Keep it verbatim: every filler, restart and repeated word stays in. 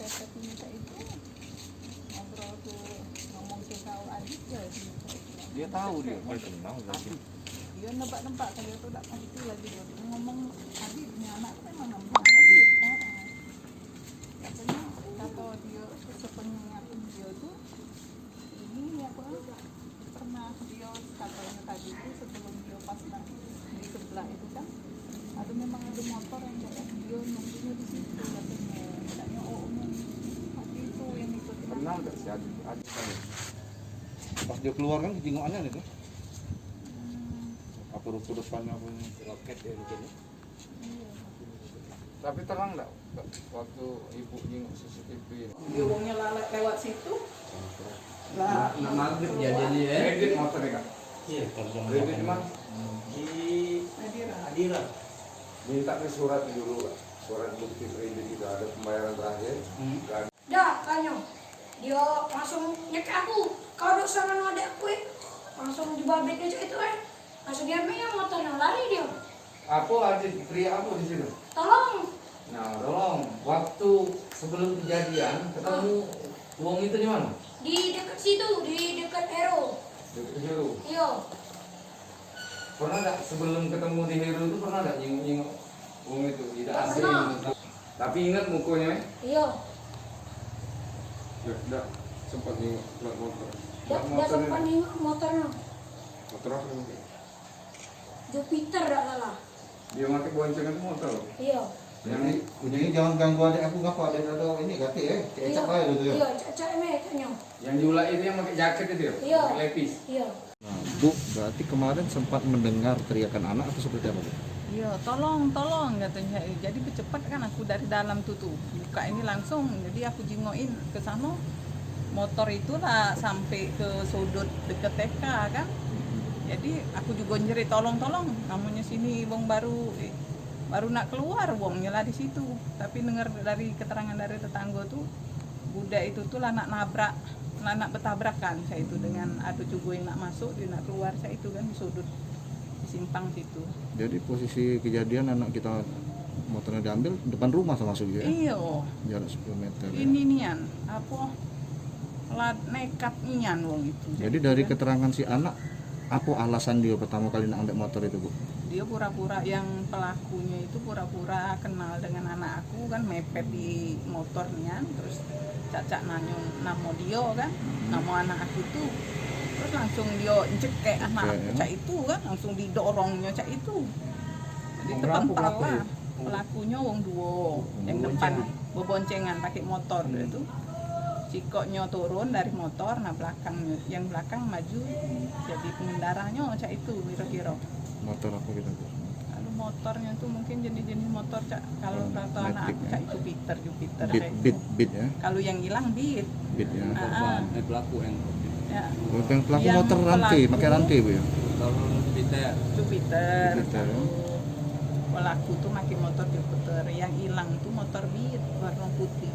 Tapi minta itu ngobrol ke, ngomong ke kau Adit ya, dia tahu dia. Dia kenal lagi. Dia nebak-nebak, kalau tu dak pasti lagi dia ngomong Adit punya anak tu memang nampak Adit. Ha. Katanya, kata dia, sepengingat dia tu, ini apa, pernah dia katanya tadi tu sebelum dia pas nak di sebelah itu kan, ada, memang ada motor yang kayak dia nunggunya di situ katanya. Katanya, oh, umum waktu itu yang ikut. Kenal gak si Adi? Adi kan? Pas dia keluar kan, dijingokannya itu. Hmm. Apa rupa depannya, apa ini? Loket ya, mungkin ya. Tapi terang dak waktu ibu jenguk C C T V? Dia wongnya lalek lewat situ. Lah, nak maghrib jadinya ya. Kredit motor ya, Kak? Iya, kalau kredit di mana? Di Adira. Adira. Minta ke surat dulu, Kak. Surat bukti kredit itu ada pembayaran terakhir. Hmm. Dak, tanyo. Dio langsung nyekek aku. Kau dak usah nganu adek aku, eh. Langsung dibabek dio cak itu, eh. Langsung dio main motor nang lari dio. Apa ada teriak apa di situ? Tolong. Nah, tolong. Waktu sebelum kejadian ketemu wong itu di mana? Di dekat situ, di dekat Hero. Dekat Hero. Iya. Pernah tak sebelum ketemu di Hero itu pernah tak jenguk-jenguk wong itu? Tidak asing. Pernah. Tapi ingat mukanya, eh? Iya. Dak, dak sempat nengok plat motor. Dak, dak sempat nengok motornya. Motor apa mungkin? Jupiter dak salah. Dia pakai boncengan motor. Iya. Jadi, jadi jangan ganggu adik aku, ngapa adik ada ini, gatik, eh? Cek-cek aja dulu, ya. Iya, cek-cek, eh, ceknya. Yang diulak itu yang pakai jaket itu, ya? Iya. Pakai lepis. Iya. Nah, Bu, berarti kemarin sempat mendengar teriakan anak atau seperti apa, Bu? Iya, "Tolong, tolong," katanya. Jadi, becepat kan aku dari dalam tu, tu. Buka ini langsung, jadi aku jingokin ke sana. Motor itulah sampai ke sudut deket T K kan. Jadi, aku juga njerit, "Tolong, tolong." Namanya sini wong baru, eh, baru nak keluar, wongnya lah di situ. Tapi dengar dari keterangan dari tetangga tu, budak itu tu lah nak nabrak, lah nak betabrakan cak itu dengan ado jugo yang nak masuk, dia nak keluar cak itu kan di sudut, di simpang situ. Jadi posisi kejadian anak kita motornya diambil depan rumah termasuk ya? Iyo. Jarak sepuluh meter ya. Ini nian, apa, la-, nekat nian wong itu. Jadi dari keterangan si anak, apa alasan dia pertama kali nak ambek motor itu, Bu? Dia pura-pura, yang pelakunya itu pura-pura kenal dengan anak aku kan, mepet di motor nian, terus cak-cak nanyo namo dia kan, namo anak aku tu. Terus langsung dia encekek anak aku cak itu kan, langsung didorongnya cak itu. Jadi terpental lah. Pelakunya wong duo, yang depan beboncengan pakai motor dia tu. Sikoknyo turun dari motor, nah, belakang, yang belakang maju jadi pengendaranyo cak itu kira-kira. Motor apa gitu, Bu? Lalu motornya tu mungkin jenis-jenis motor cak, kalau kata anak aku cak Jupiter, Jupiter. Beat, Beat, Beat ya. Kalau yang hilang Beat. Beat ya. Ah, ah. Eh, pelaku yang. Ya. Yang pelaku motor rantai, pakai rantai, Bu ya. Motor Jupiter. Jupiter. Jupiter. Pelaku tu pakai motor Jupiter, yang hilang tu motor Beat warna putih.